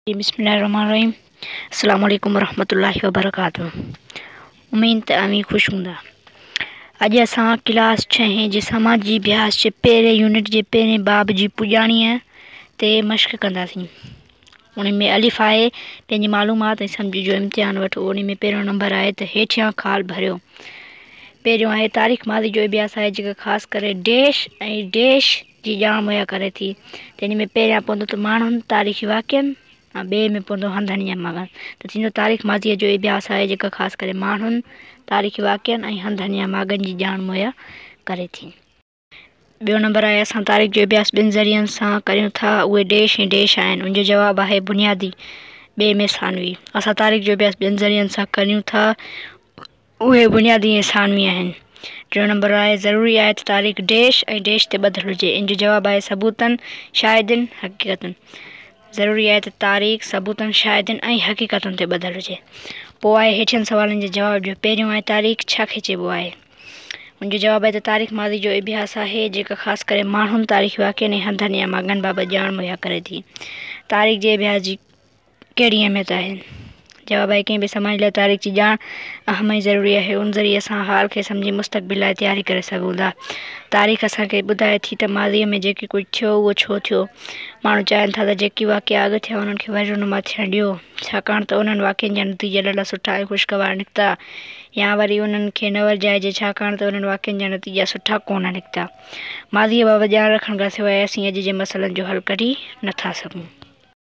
بسم الله الرحمن الرحيم السلام عليڪم ورحمة الله وبرڪاته اميد ته اوهين خوش هوندا. اڄ اسان ڪلاس ڇهين جي سماجي اڀياس جي پهرين يونٽ جي پهرين باب جي پڄاڻيء تي مشق ڪنداسين. ان ۾ الف آهي پنهنجي معلومات ۽ سمجهه جو امتحان وٺو. ان ۾ پهريون نمبر آهي ته هيٺيان خال ڀريو. پهريون آهي تاريخ ماضي جو اڀياس آهي جيڪا خاص ڪري ڊيش ۽ ڊيش جي ڄاڻ مهيا ڪري ٿي ته ان ۾ پهريان پوندو ته ماڻهن، تاريخي واقعن ۽ ٻئي ۾ پوندو هنڌن يا ماڳن ته ٿيندو تاريخ ماضيء جو اڀياس آهي جيڪا خاص ڪري ماڻهن، تاريخي واقعن ۽ هنڌن يا ماڳن جي ڄاڻ مهيا ڪري ٿي. ٻيو نمبر آهي اسان تاريخ جو اڀياس ٻن ذريعن سان ڪريون ٿا اهي ڊيش ۽ ڊيش آهن ان جو جواب آهي بنيادي ٻئي ۾ ثانوي. اسان تاريخ جو اڀياس ٻن ذريعن سان ڪريون ٿا اهي بنيادي ۽ ثانوي آهن. ٽيون نمبر آهي، ضروري آهي ته تاريخ ڊيش ۽ ڊيش تي ٻڌل هجي. ان جو جواب آهي ثبوتن، شاهدين، حقيقتن. ضروري آهي ته تاريخ ثبوتن، شاهدين ۽ حقيقتن تي ٻڌل هجي. پوء آهي هيٺين سوالن جا جواب ڏيو. پهريون آهي تاريخ ڇا کي چئبو آهي؟ ان جو جواب آهي ته تاريخ ماضي جو اڀياس آهي، جيڪا خاص ڪري ماڻهن، تاريخي واقعن ۽ هنڌن يا ماڳن بابت ڄاڻ مهيا ڪري ٿي. تاريخ جي اڀياس جي ڪهڙي اهميت آهي؟ جواب آهي ڪنهن به سماج لاء تاريخ جي ڄاڻ اهم ۽ ضروري آهي. ان ذريعي اسان حال کي سمجهي مستقبل لاء تياري ڪري سگهون ٿا. تاريخ اسان کي ٻڌائي ٿي ته ماضيء ۾ جيڪي ڪجهه ٿيو اهو ڇو ٿيو. ماڻهو چاهين ٿا ته جيڪي واقعا اڳ ٿيا انهن کي وري رونما ٿيڻ ڏيو، ڇاڪاڻ ته انهن واقعن جا نتيجا ڏاڍا سٺا ۽ خوشگوار نڪتا يا وري انهن کي نه ورجائجي ڇاڪاڻ ته انهن واقعن جا نتيجا سٺا ڪونه نڪتا. ماضيء بابت ڄاڻ رکڻ کان سواء اسين اڄ جي مسئلن جو حل ڪڍي نٿا سگهون.